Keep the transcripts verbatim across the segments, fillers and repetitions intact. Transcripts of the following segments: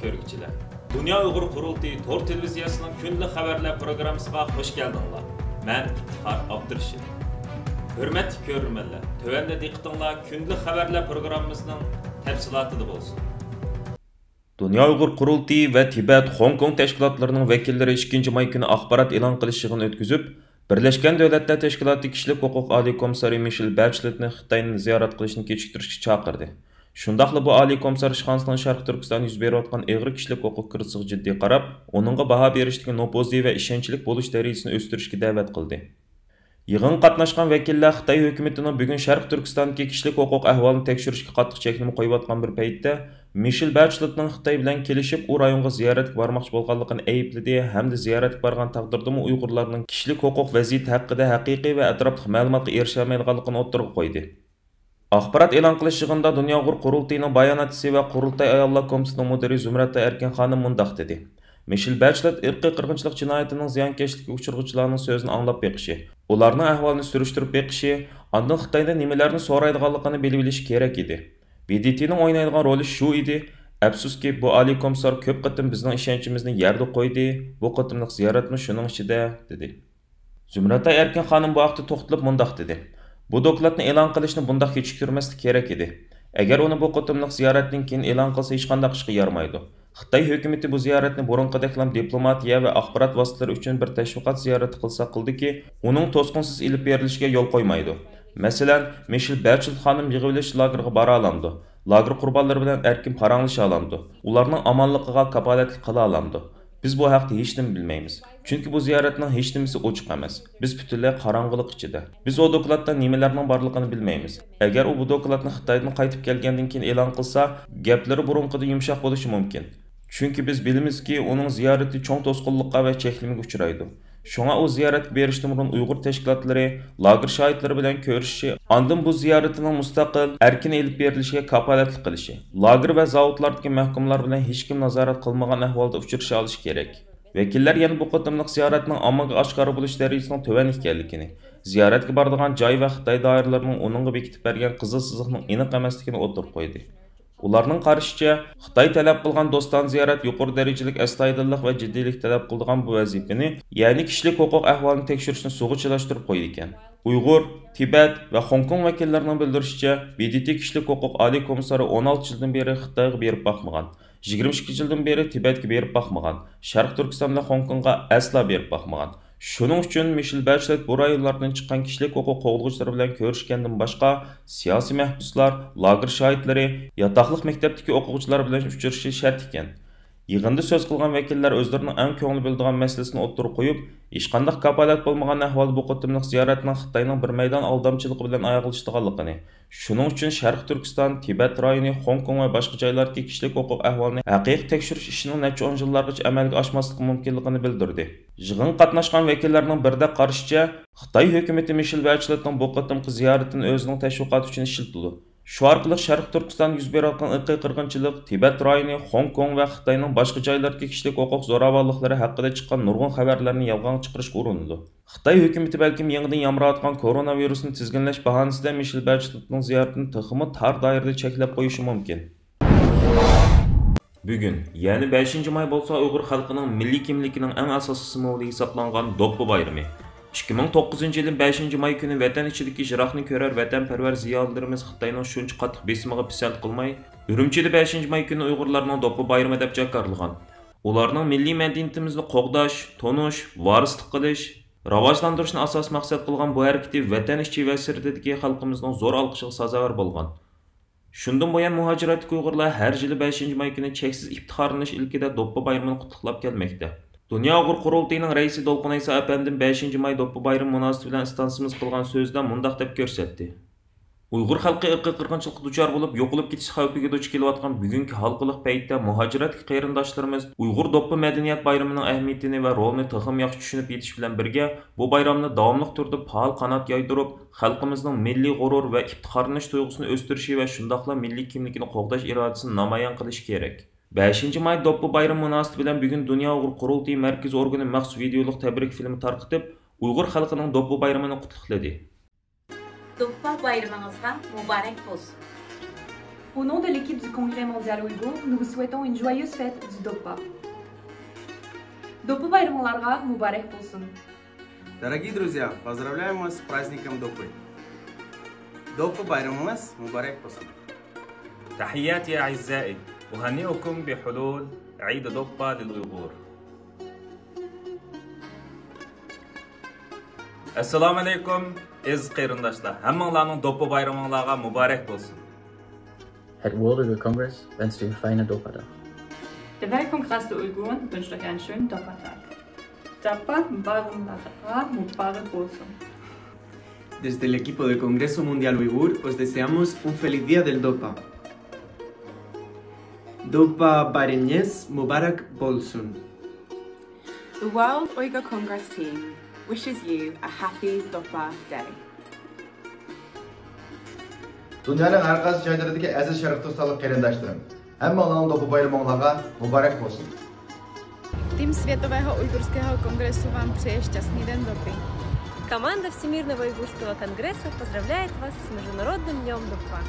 كۆرگۈچىلەر، دۇنيا ئۇيغۇر قۇرۇلتىيى تور تېلېۋىزىيەسىنىڭ كۈندىلىك خەۋەرلەر پروگراممىسىغا خۇش كەلدىڭلار. مەن ئىپتىخار ئابدۇرېشىت. ھۆرمەتلىك كۆرۈرمەنلەر، تۆۋەندە دىققىتىڭلار كۈندىلىك خەۋەرلەر پروگراممىمىزنىڭ تەپسىلاتىدا بولسۇن. دۇنيا ئۇيغۇر قۇرۇلتىيى ۋە تىبەت، خوڭكوڭ تەشكىلاتلىرىنىڭ ۋەكىللىرى ئىككىنچى ماي كۈنى ئاخبارات ئېلان قىلىش يىغىنى ئۆتكۈزۈپ، بىرلەشكەن دۆلەتلەر تەشكىلاتى كىشىلىك ھوقۇق ئالىي كومىسسارى مىشېل بەچلېتنى خىتاينى زىيارەت قىلىشنى كېچىكتۈرۈشكە چاقىردى. شۇنداقلا بۇ ئالىي كومىسسار ئىشخانىسىنىڭ شەرقىي تۈركىستاندا يۈز بېرىۋاتقان ئېغىر كىشىلىك ھوقۇق كىرىزىسىغا جىددىي قاراپ، ئۇنىڭغا باھا بېرىشتىكى نوپۇزى ۋە ئىشەنچلىك بولۇش دەرىجىسىنى ئۆستۈرۈشكە دەۋەت قىلدى. يىغىنغا قاتناشقان ۋەكىللەر خىتاي ھۆكۈمىتىنىڭ بۈگۈن شەرقىي تۈركىستاندىكى كىشىلىك ھوقۇق ئەھۋالىنى تەكشۈرۈشكە قاتتىق چەكلىمە قويۇۋاتقان بىر پەيتتە، مىشېل بەچلېتنىڭ خىتاي بىلەن كېلىشىپ، ئۇ رايونغا زىيارەتكە بارماقچى بولغانلىقىنى ئەيىبلىدى ھەمدە زىيارەتكە بارغان تەقدىردىمۇ ئۇيغۇرلارنىڭ كىشىلىك ھوقۇق ۋەزىيىتى ھەققىدە ھەقىقىي ۋە ئەتراپلىق مەلۇماتقا ئېرىشەلمەيدىغانلىقىنى ئوتتۇرىغا قويدى. ئاخبارات ئېلان قىلىش يىغىنىدا دۇنيا ئۇيغۇر قۇرۇلتىيىنىڭ باياناتچىسى ۋە قۇرۇلتاي ئاياللار كومىتېتىنىڭ مۇدىرى زۇمرەتئاي ئەركىن خانىم مۇنداق دېدى: مىشېل بەچلېت ئىرقىي قىرغىنچىلىق جىنايىتىنىڭ زىيانكەشلىككە ئۇچرىغۇچىلارنىڭ سۆزىنى ئاڭلاپ بېقىشى، ئۇلارنىڭ ئەھۋالىنى سۈرۈشتۈرۈپ بېقىشى، ئاندىن خىتايدىن نېمىلەرنى سورايدىغانلىقىنى بىلىۋېلىشى كېرەك ئىدى. ب د ت نىڭ ئوينايدىغان رولى شۇ ئىدى. ئەپسۇسكى، بۇ ئالىي كومىسسار كۆپ قېتىم بىزنىڭ ئىشەنچىمىزنى يەردە قويدى، بۇ قېتىملىق زىيارەتمۇ شۇنىڭ ئىچىدە، دېدى. زۇمرەتئاي ئەركىن خانىم بۇ ھەقتە توختىلىپ مۇنداق دېدى: بۇ دوكلاتنى ئېلان قىلىشنى بۇنداق كېچىكتۈرمەسلىك كېرەك ئىدى. ئەگەر ئۇنى بۇ قېتىملىق زىيارەتتىن كېيىن ئېلان قىلسا، ھېچقانداق ئىشقا يارىمايدۇ. خىتاي ھۆكۈمىتى بۇ زىيارەتنى بۇرۇنقىدەكلا دىپلوماتىيە ۋە ئاخبارات ۋاسىتىلىرى ئۈچۈن بىر تەشۋىقات زىيارىتى قىلسا قىلدىكى، ئۇنىڭ توسقۇنسىز ئېلىپ بېرىلىشىگە يول قويمايدۇ. مەسىلەن، مىشېل بەچلېت خانىم يىغىۋېلىش لاگېرىغا بارالامدۇ؟ لاگېر قۇربانلىرى بىلەن ئەركىن پاراڭلىشالامدۇ؟ ئۇلارنىڭ ئامانلىقىغا كاپالەتلىك قىلالامدۇ؟ بىز بۇ ھەقتە ھېچنېمە بىلمەيمىز. چۈنكى بۇ زىيارەتنىڭ ھېچنېمىسى ئوچۇق ئەمەس. بىز پۈتۈنلەي قاراڭغۇلۇق ئىچىدە. بىز ئۇ دوكلاتتا نېمىلەرنىڭ بارلىقىنى بىلمەيمىز. ئەگەر ئۇ بۇ دوكلاتنى خىتايدىن قايتىپ كەلگەندىن كېيىن ئېلان قىلسا، گەپلىرى بۇرۇنقىدىن يۇمشاق بولۇشى مۇمكىن. چۈنكى بىز بىلىمىزكى، ئۇنىڭ زىيارىتى چوڭ توسقۇنلۇققا ۋە چەكلىمىگە ئۇچرايدۇ. شۇڭا ئۇ زىيارەتكە بېرىشتىن بۇرۇن ئۇيغۇر تەشكىلاتلىرى، لاگېر شاھىتلىرى بىلەن كۆرۈشۈشى، ئاندىن بۇ زىيارىتىنىڭ مۇستەقىل، ئەركىن ئېلىپ بېرىلىشىگە كاپالەتلىك قىلىشى، لاگېر ۋە زاۋۇتلاردىكى مەھكۇملار بىلەن ھېچكىم نازارەت قىلمىغان ئەھۋالدا ئۇچرىشالىشى كېرەك. ۋەكىللەر يەنە بۇ قېتىملىق زىيارەتنىڭ ئاممىغا ئاشكارا بولۇش دەرىجىسىنىڭ تۆۋەن ئىكەنلىكىنى، زىيارەتكە بارىدىغان جاي ۋە خىتاي دائىرىلىرىنىڭ ئۇنىڭغا بېكىتىپ بەرگەن قىزىل سىزىقنىڭ ئېنىق ئەمەسلىكىنى ئوتتۇرىغا قويدى. ئۇلارنىڭ قارىشىچە، خىتاي تەلەپ قىلغان دوستانە زىيارەت يۇقىرى دەرىجىلىك ئەستايىدىللىق ۋە جىددىيلىك تەلەپ قىلىدىغان بۇ ۋەزىپىنى، يەنى كىشىلىك ھوقۇق ئەھۋالىنى تەكشۈرۈشنى سۇغا چىلاشتۇرۇپ قويىدىكەن. ئۇيغۇر، تىبەت ۋە خوڭكوڭ ۋەكىللىرىنىڭ بىلدۈرۈشىچە، ب د ت كىشىلىك ھوقۇق ئالىي كومىسسارى ئون ئالتە يىلدىن بېرى خىتايغا بېرىپ باقمىغان. يىگىرمە ئىككى يىلدىن بېرى تىبەتكە بېرىپ باقمىغان، شەرقىي تۈركىستان بىلەن خوڭكوڭغا ئەسلا بېرىپ باقمىغان. شۇنىڭ ئۈچۈن مىشېل بەچلېت بۇ رايونلاردىن چىققان كىشىلىك ھوقۇق قوغدىغۇچىلىرى بىلەن كۆرۈشكەندىن باشقا، سىياسىي مەھبۇسلار، لاگېر شاھىتلىرى، ياتاقلىق مەكتەپتىكى ئوقۇغۇچىلار بىلەن ئۇچرىشىشى شەرت ئىكەن. يىغىندا سۆز قىلغان ۋەكىللەر ئۆزلىرىنىڭ ئەڭ كۆڭلى بۆلىدىغان مەسىلىسىنى ئوتتۇرىغا قويۇپ، ھېچقانداق كاپالەت بولمىغان ئەھۋالدا بۇ قېتىملىق زىيارەتنىڭ خىتاينىڭ بىر مەيدان ئالدامچىلىقى بىلەن ئاياغلىشىدىغانلىقىنى، شۇنىڭ ئۈچۈن شەرقىي تۈركىستان، تىبەت رايونى، خوڭكوڭ ۋە باشقا جايلاردىكى كىشىلىك ھوقۇق ئەھۋالىنى ھەقىقىي تەكشۈرۈش ئىشىنىڭ نەچچە ئون يىللارغىچە ئەمەلگە ئاشماسلىقى مۇمكىنلىقىنى بىلدۈردى. يىغىنغا قاتناشقان ۋەكىللەرنىڭ بىردەك قارىشىچە، خىتاي ھۆكۈمىتى مىشېل بەچلېتنىڭ بۇ قېتىمقى زىيارىتىنى ئۆزىنىڭ تەشۋىقاتى ئۈچۈن ئىشلىتىدۇ. شۇ ئارقىلىق شەرقىي تۈركىستاندا يۈز بېرىۋاتقان ئىرقىي قىرغىنچىلىق، تىبەت رايونى، خوڭكوڭ ۋە خىتاينىڭ باشقا جايلىرىدىكى كىشىلىك ھوقۇق زوراۋانلىقلىرى ھەققىدە چىققان نۇرغۇن خەۋەرلەرنى يالغانغا چىقىرىشقا ئۇرۇنىدۇ. خىتاي ھۆكۈمىتى بەلكىم يېڭىدىن يامراۋاتقان كورونا ۋىرۇسنى تىزگىنلەش باھانىسىدە مىشېل بەچلېتنىڭ زىيارىتىنى تېخىمۇ تار دائىرىدە چەكلەپ قويۇشى مۇمكىن. بۈگۈن، يەنى بەشىنچى ماي بولسا ئۇيغۇر خەلقىنىڭ مىللىي كىملىكىنىڭ ئەڭ ئاساسىي سىمۋولى ھېسابلانغان دوپپا بايرىمى. ئىككى مىڭ توققۇزىنچى يىلى بەشىنچى ماي كۈنى ۋەتەن ئىچىدىكى يىراقنى كۆرەر ۋەتەنپەرۋەر زىيالىيلىرىمىز خىتاينىڭ شۇنچە قاتتىق بېسىمىغا پىسەنت قىلماي، ئۈرۈمچىدە بەشىنچى ماي كۈنى ئۇيغۇرلارنىڭ دوپپا بايرىمى دەپ جاكارلىغان. ئۇلارنىڭ مىللىي مەدەنىيىتىمىزنى قوغداش، تونۇش، ۋارىسلىق قىلىش، راۋاجلاندۇرۇشنى ئاساس مەقسەت قىلغان بۇ ھەرىكىتى ۋەتەن ئىچى ۋە سىرتىدىكى خەلقىمىزنىڭ زور ئالقىشىغا سازاۋەر بولغان. شۇندىن بۇيان، مۇھاجىرەتتىكى ئۇيغۇرلار ھەر يىلى بەشىنچى ماي كۈنى چەكسىز ئىپتىخارلىنىش ئىلكىدە دوپپا بايرىمىنى قۇتلۇقلاپ كەلمەكتە. دۇنيا ئۇيغۇر قۇرۇلتىيىنىڭ رەئىسى دولقۇن ئەيسا ئەپەندىم بەشىنچى ماي دوپپا بايرىمى مۇناسىۋىتى بىلەن ئىستانسىمىزغا قىلغان سۆزىدە مۇنداق دەپ كۆرسەتتى: ئۇيغۇر خەلقى ئىرقىي قىرغىنچىلىققا دۇچار بولۇپ، يوقىلىپ كېتىش خەۋپىگە دۇچ كېلىۋاتقان بۈگۈنكى ھالقىلىق پەيتتە مۇھاجىرەتتىكى قېرىنداشلىرىمىز ئۇيغۇر دوپپا مەدەنىيەت بايرىمىنىڭ ئەھمىيىتىنى ۋە رولىنى تېخىمۇ ياخشى چۈشىنىپ يېتىش بىلەن بىرگە، بۇ بايرامنى داۋاملىق تۈردە پائال قانات يايدۇرۇپ، خەلقىمىزنىڭ مىللىي غۇرۇر ۋە ئىپتىخارلىنىش تۇيغۇسىنى ئۆستۈرۈشى ۋە شۇنداقلا مىللىي كىملىكىنى قوغداش ئىرادىسىنى نامايان قىلىشى كېرەك. بەشىنچى ماي دوپپا بايرىمى مۇناسىۋىتى بىلەن بۈگۈن دۇنيا ئۇيغۇر قۇرۇلتىيى مەركىزىي ئورگىنى مەخسۇس ۋىدېئولۇق تەبرىك فىلىمى تارقىتىپ، ئۇيغۇر خەلقىنىڭ دوپپا بايرىمىنى قۇتلۇقلىدى. دوپپا بايرىمىڭىزغا مۇبارەك بولسۇن! Au nom de l'équipe du Congrès mondial ouïghour, nous vous souhaitons une joyeuse fête du Doppa. دوپپا بايرىمىڭلارغا مۇبارەك بولسۇن. Дорогие друзья, поздравляем вас с праздником Допы. Допы байрамыңыз мүбәрәк болсын. تحياتي أعزائي، أهنئكم بحلول عيد دوبا للأويغور. ئەسسالامۇ ئەلەيكۇم، ئەزىز قېرىنداشلار، ھەممىڭلارنىڭ دوپپا بايرىمىڭلارغا مۇبارەك بولسۇن. Het World Uyghur Congress wünscht dir feine Doppa-Dag. Der Weltkongress der Uiguren wünscht euch einen schönen Doppa-Tag. Doppa بايرىمىڭلارغا مۇبارەك بولسۇن. Desde el equipo del Congreso Mundial Uigur os deseamos un feliz día del Dopa. Dopa bayramınız mübarek bolsun. The World Uyghur Congress team wishes you a happy Dopa Day. دۇنيانىڭ ھەر قايسى جايلىرىدىكى ئەزىز شەرقىي تۈركىستانلىق قېرىنداشلىرىم، ھەممىڭلارنىڭ دوپپا بايرىمىڭلارغا مۇبارەك بولسۇن! Team Светового уйгурского конгресса вам пришло счастливый день Доппы. Команда Всемирного уйгурского конгресса поздравляет вас с Международным днём Дуппа.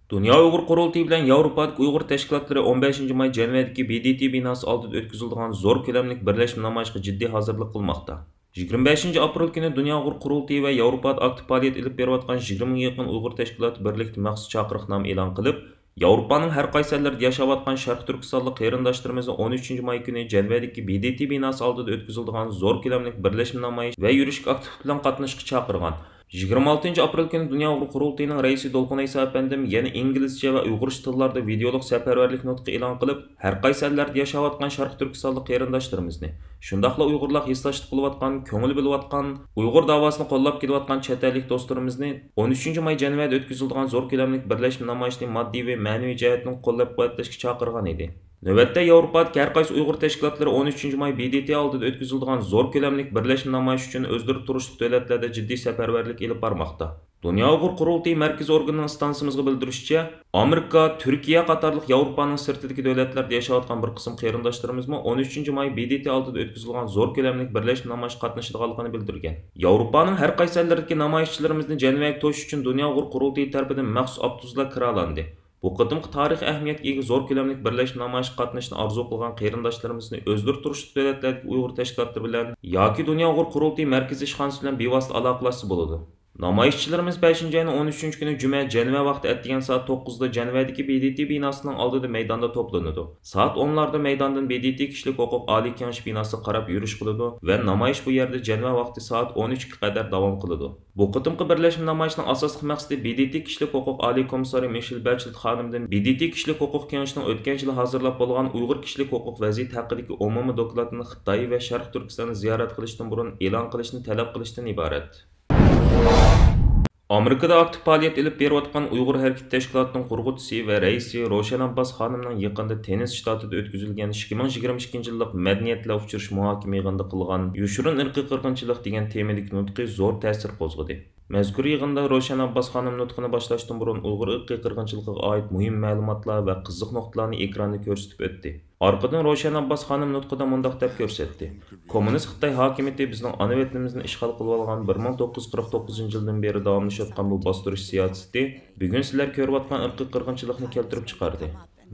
دۇنيا ئۇيغۇر قۇرۇلتىيى بىلەن ياۋروپادىكى ئۇيغۇر تەشكىلاتلىرى ئون بەشىنچى ماي جەنۋەدىكى بې دې تې بىناسى ئالدىدا ئۆتكۈزۈلىدىغان زور كۆلەملىك بىرلەشمە نامايىشقا جىددىي ھازىرلىق قىلماقتا. يىگىرمە بەشىنچى ئاپرېل كۈنى دۇنيا ئۇيغۇر قۇرۇلتىيى ۋە ياۋروپادا ئاكتىپ پائالىيەت ئېلىپ بېرىۋاتقان يىگىرمىگە يېقىن ئۇيغۇر تەشكىلاتى بىرلىكتە مەخسۇس چاقىرىقنامە ئېلان قىلىپ، ياۋروپانىڭ ھەر قايسى ئەللىرىدە ياشاۋاتقان شەرقىي تۈركىستانلىق قېرىنداشلىرىمىزنى ئون ئۈچىنچى ماي كۈنى جەنۋەدىكى بې دې تې بىناسى ئالدىدا ئۆتكۈزۈلىدىغان زور كۆلەملىك بىرلەشمە نامايىش ۋە يۈرۈشكە ئاكتىپلىق بىلەن قاتنىشىشقا چاقىرغان. يىگىرمە ئالتىنچى ئاپرېل كۈنى دۇنيا ئۇيغۇر قۇرۇلتىيىنىڭ رەئىسى دولقۇن ئەيسا ئەپەندىم يەنە ئىنگلىزچە ۋە ئۇيغۇرچە تىللاردا ۋىدېئولۇق سەپەرۋەرلىك نۇتقى ئېلان قىلىپ، ھەر قايسى ئەللەردە ياشاۋاتقان شەرقىي تۈركىستانلىق قېرىنداشلىرىمىزنى، شۇنداقلا ئۇيغۇرلار ھېسداشلىق قىلىۋاتقان، كۆڭۈل بۆلۈۋاتقان، ئۇيغۇر داۋاسىنى قوللاپ كېلىۋاتقان چەت ئەللىك دوستلىرىمىزنى ئون ئۈچىنچى ماي جەنۋەدە ئۆتكۈزۈلىدىغان زور كۆلەملىك بىرلەشمە نامايىشنى ماددىي ۋە مەنىۋى جەھەتتىن قوللاپ-قۇۋۋەتلەشكە چاقىرغان ئىدى. نۆۋەتتە ياۋروپادىكى ھەر قايسى ئۇيغۇر تەشكىلاتلىرى ئون ئۈچىنچى ماي بې دې تې ئالدىدا ئۆتكۈزۈلىدىغان زور كۆلەملىك بىرلەشمە نامايىش ئۈچۈن ئۆزلىرى تۇرۇشلۇق دۆلەتلەردە جىددىي سەپەرۋەرلىك ئېلىپ بارماقتا. دۇنيا ئۇيغۇر قۇرۇلتىيى مەركىزىي ئورگىنىنىڭ ئىستانسىمىزغا بىلدۈرۈشىچە، ئامېرىكا، تۈركىيە قاتارلىق ياۋروپانىڭ سىرتىدىكى دۆلەتلەردە ياشاۋاتقان بىر قىسىم قېرىنداشلىرىمىزمۇ ئون ئۈچىنچى ماي بې دې تې ئالدىدا ئۆتكۈزۈلىدىغان زور كۆلەملىك بىرلەشمە نامايىشقا قاتنىشىدىغانلىقىنى بىلدۈرگەن. ياۋروپانىڭ ھەر قايسى ئەللىرىدىكى نامايىشچىلىرىمىزنى جەنۋەگە توشۇش ئۈچۈن دۇنيا ئۇيغۇر قۇرۇلتىيى تەرىپىدىن مەخسۇس ئاپتوبۇسلار كىرالاندى. بۇ قېتىمقى تارىخىي ئەھمىيەتكە ئىگە زور كۆلەملىك بىرلەشمە نامايىشقا قاتنىشىشنى ئارزۇ قىلغان قېرىنداشلىرىمىزنى ئۆزلىرى تۇرۇشلۇق دۆلەتلەردىكى ئۇيغۇر تەشكىلاتلىرى بىلەن ياكى دۇنيا ئۇيغۇر قۇرۇلتىيى مەركىزىي ئىشخانىسى بىلەن بىۋاسىتە ئالاقىلاشسا بولىدۇ. نامايىشچىلىرىمىز بەشىنچى ئاينىڭ ئون ئۈچىنچى كۈنى جۈمە جەنۋە ۋاقتى ئەتىگەن سائەت توققۇزدا جەنۋەدىكى بې دې تې بىناسىنىڭ ئالدىدا مەيداندا توپلىنىدۇ. سائەت ئونلاردا مەيداندىن بې دې تې كىشىلىك ھوقۇق ئالىي كېڭىشى بىناسىغا قاراپ يۈرۈش قىلىدۇ ۋە نامايىش بۇ يەردە جەنۋە ۋاقتى سائەت ئون ئۈچكە قەدەر داۋام قىلىدۇ. بۇ قېتىمقى بىرلەشمە نامايىشنىڭ ئاساسلىق مەقسىتى بې دې تې كىشىلىك ھوقۇق ئالىي كومىسسارى مىشېل بەچلېت خانىمدىن بې دې تې كىشىلىك ھوقۇق كېڭىشىنىڭ ئۆتكەن يىلى ھازىرلاپ بولغان ئۇيغۇر كىشىلىك ھوقۇق ۋەزىيىتى ھەققىدىكى ئومۇمىي دوكلاتىنى خىتاي ۋە شەرقىي تۈركىستاننى زىيارەت قىلىشتىن بۇرۇن ئېلان قىلىشنى تەلەپ قىلىشتىن ئىبارەت. ئامېرىكىدا ئاكتىپ پائالىيەت ئېلىپ بېرىۋاتقان ئۇيغۇر ھەرىكىتى تەشكىلاتىنىڭ قۇرغۇچىسى ۋە رەئىسى روشەن ئابباس خانىمنىڭ يېقىندا تېننېسسى شتاتىدا ئۆتكۈزۈلگەن ئىككى مىڭ يىگىرمە ئىككىنچى يىللىق مەدەنىيەتلەر ئۇچرىشىش مۇھاكىمە يىغىنىدا قىلغان يوشۇرۇن ئىرقىي قىرغىنچىلىق دېگەن تېمىدىكى نۇتقى زور تەسىر قوزغىدى. مەزكۇر يىغىندا روشەن ئابباس خانىم نۇتقىنى باشلاشتىن بۇرۇن ئۇيغۇر ئىرقىي قىرغىنچىلىقىغا ئائىت مۇھىم مەلۇماتلار ۋە قىزىق نۇقتىلارنى ئېكراندا كۆرسىتىپ ئۆتتى. ئارقىدىن روشەن ئابباس خانىم نۇتقىدا مۇنداق دەپ كۆرسەتتى: كوممۇنىست خىتاي ھاكىمىيىتى بىزنىڭ ئانا ۋەتىنىمىزنى ئىشغال قىلىۋالغان بىر مىڭ توققۇز يۈز قىرىق توققۇزىنچى يىلدىن بېرى داۋاملىشىۋاتقان بۇ باستۇرۇش سىياسىتى بۈگۈن سىلەر كۆرۈۋاتقان ئىرقىي قىرغىنچىلىقنى كەلتۈرۈپ چىقاردى.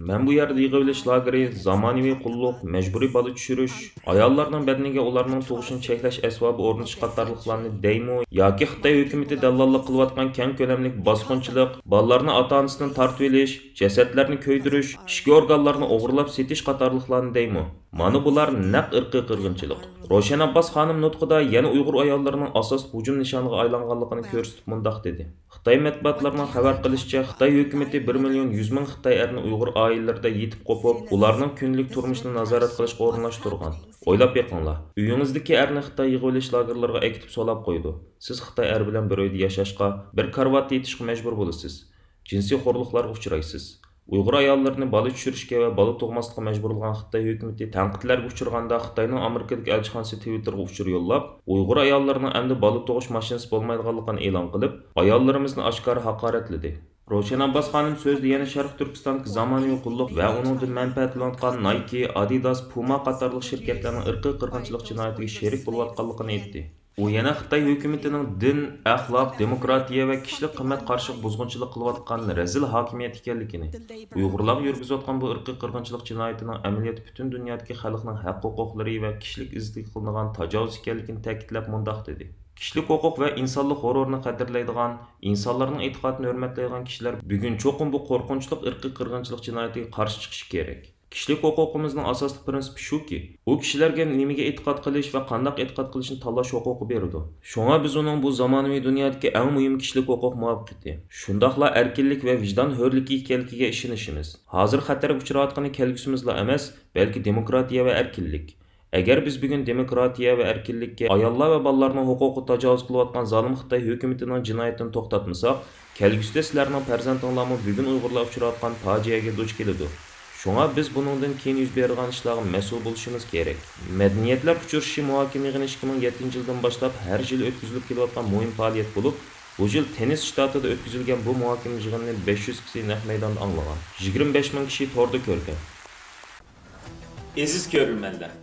مەن بۇ يەردە يىغىۋېلىش لاگېرى، زامانىۋى قۇللۇق، مەجبۇرىي بالا چۈشۈرۈش، ئاياللارنىڭ بەدىنىگە ئۇلارنىڭ تۇغۇشىنى چەكلەش ئەسۋابى ئورنىتىش قاتارلىقلارنى دەيمۇ ياكى خىتاي ھۆكۈمىتى دەللاللىق قىلىۋاتقان كەڭ كۆلەملىك باسقۇنچىلىق، بالىلارنى ئاتا-ئانىسىدىن تارتىۋېلىش، جەسەتلەرنى كۆيدۈرۈش، ئىچكى ئورگانلارنى ئوغرىلاپ سېتىش قاتارلىقلارنى دەيمۇ؟ مانا بۇلار نەق ئىرقىي قىرغىنچىلىق. روشەن ئابباس خانىم نۇتقىدا يەنە ئۇيغۇر ئاياللىرىنىڭ ئاساسلىق ھۇجۇم نىشانىغا ئايلانغانلىقىنى كۆرسىتىپ مۇنداق دېدى: خىتاي مەتبۇئاتلىرىنىڭ خەۋەر قىلىشىچە، خىتاي ھۆكۈمىتى بىر مىليون يۈز مىڭ خىتاي ئەرنى ئۇيغۇر ئائىلىلىرىدە يېتىپ قوپۇپ، ئۇلارنىڭ كۈندىلىك تۇرمۇشىنى نازارەت قىلىشقا ئورۇنلاشتۇرغان. ئويلاپ بېقىڭلار، ئۆيىڭىزدىكى ئەرنى خىتاي يىغىۋېلىش لاگېرلىرىغا ئەكېتىپ سولاپ قويىدۇ. سىز خىتاي ئەر بىلەن بىر ئۆيدە ياشاشقا، بىر كارىۋاتتا يېتىشقا مەجبۇر بولىسىز. جىنسىي خورلۇقلارغا ئۇچرايسىز. ئۇيغۇر ئاياللىرىنى بالا چۈشۈرۈشكە ۋە بالا تۇغماسلىققا مەجبۇرلىغان خىتاي ھۆكۈمىتى تەنقىدلەرگە ئۇچرىغاندا، خىتاينىڭ ئامېرىكىدىكى ئەلچىخانىسى تىۋىتتېرغا ئۇچۇر يوللاپ، ئۇيغۇر ئاياللىرىنىڭ ئەمدى بالا تۇغۇش ماشىنىسى بولمايدىغانلىقىنى ئېلان قىلىپ، ئاياللىرىمىزنى ئاشكارا ھاقارەتلىدى. روشەن ئابباس خانىم سۆزىدە يەنە شەرقىي تۈركىستاندىكى زامانىۋى قۇللۇق ۋە ئۇنىڭدىن مەنپەئەتلىنىۋاتقان نايكى، ئادىداس، پۇما قاتارلىق شىركەتلەرنىڭ ئىرقىي قىرغىنچىلىق جىنايىتىگە شېرىك بولۇۋاتقانلىقىنى ئېيتتى. ئۇ يەنە خىتاي ھۆكۈمىتىنىڭ دىن، ئەخلاق، دېموكراتىيە ۋە كىشىلىك قىممەت قارىشىغا بۇزغۇنچىلىق قىلىۋاتقان رەزىل ھاكىمىيەت ئىكەنلىكىنى، ئۇيغۇرلارغا يۈرگۈزۈۋاتقان بۇ ئىرقىي قىرغىنچىلىق جىنايىتىنىڭ ئەمەلىيەتتە پۈتۈن دۇنيادىكى خەلقنىڭ ھەق ھوقۇقلىرى ۋە كىشىلىك ئىززىتىگە قىلىنغان تاجاۋۇز ئىكەنلىكىنى تەكىتلەپ مۇنداق دېدى: كىشىلىك ھوقۇق ۋە ئىنسانلىق غۇرۇرىنى قەدىرلەيدىغان، ئىنسانلارنىڭ ئېتىقادىنى ھۆرمەتلەيدىغان كىشىلەر بۈگۈن چوقۇم بۇ قورقۇنچلۇق ئىرقىي قىرغىنچىلىق جىنايىتىگە قارشى چىقىشى كېرەك. كىشىلىك ھوقۇقىمىزنىڭ ئاساسلىق پىرىنسىپى شۇكى، ئۇ كىشىلەرگە نېمىگە ئېتىقاد قىلىش ۋە قانداق ئېتىقاد قىلىشنى تاللاش ھوقۇقى بېرىدۇ. شۇڭا بىز ئۇنىڭ بۇ زامانىۋى دۇنيادىكى ئەڭ مۇھىم كىشىلىك ھوقۇق مۇۋەپپەقىيىتى، شۇنداقلا ئەركىنلىك ۋە ۋىجدان ھۆرلۈكى ئىكەنلىكىگە ئىشىنىشىمىز. ھازىر خەتەرگە ئۇچراۋاتقىنى كەلگۈسىمىزلا ئەمەس، بەلكى دېموكراتىيە ۋە ئەركىنلىك. ئەگەر بىز بۈگۈن دېموكراتىيە ۋە ئەركىنلىككە، ئاياللار ۋە بالىلارنىڭ ھوقۇقىغا تاجاۋۇز قىلىۋاتقان زالىم خىتاي ھۆكۈمىتىنىڭ جىنايىتىنى توختاتمىساق، كەلگۈسىدە سىلەرنىڭ پەرزەنتىڭلارمۇ بۈگۈن ئۇيغۇرلار ئۇچراۋاتقان پاجىئەگە دۇچ كېلىدۇ. شۇڭا بىز بۇنىڭدىن كېيىن يۈز بېرىدىغان ئىشلارغا مەسئۇل بولۇشىمىز كېرەك. مەدەنىيەتلەر ئۇچرىشىشى مۇھاكىمە يىغىنى ئىككى مىڭ يەتتىنچى يىلدىن باشلاپ ھەر يىلى ئۆتكۈزۈلۈپ كېلىۋاتقان مۇھىم پائالىيەت بولۇپ، بۇ يىل تېننېس شتاتىدا ئۆتكۈزۈلگەن بۇ مۇھاكىمە يىغىنىنى بەش يۈز كىشى نەق مەيداندا ئاڭلىغان، يىگىرمە بەش مىڭ كىشى توردا كۆرگەن. ئەزىز كۆرۈرمەنلەر،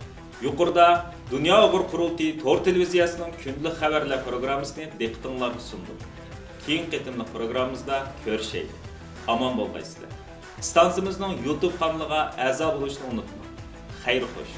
يۇقىرىدا دۇنيا ئۇيغۇر قۇرۇلتىيى تور تېلېۋىزىيەسىنىڭ كۈندىلىك خەۋەرلەر پروگراممىسىنى دىققىتىڭلارغا سۇندۇم. كېيىنكى قېتىملىق پروگراممىمىزدا كۆرۈشەيلى. ئامان بولغايسىلەر. ئىستانسىمىزنىڭ يۇتۇب قانىلىغا ئەزا بولۇشنى ئۇنتۇماڭ. خەير خوش.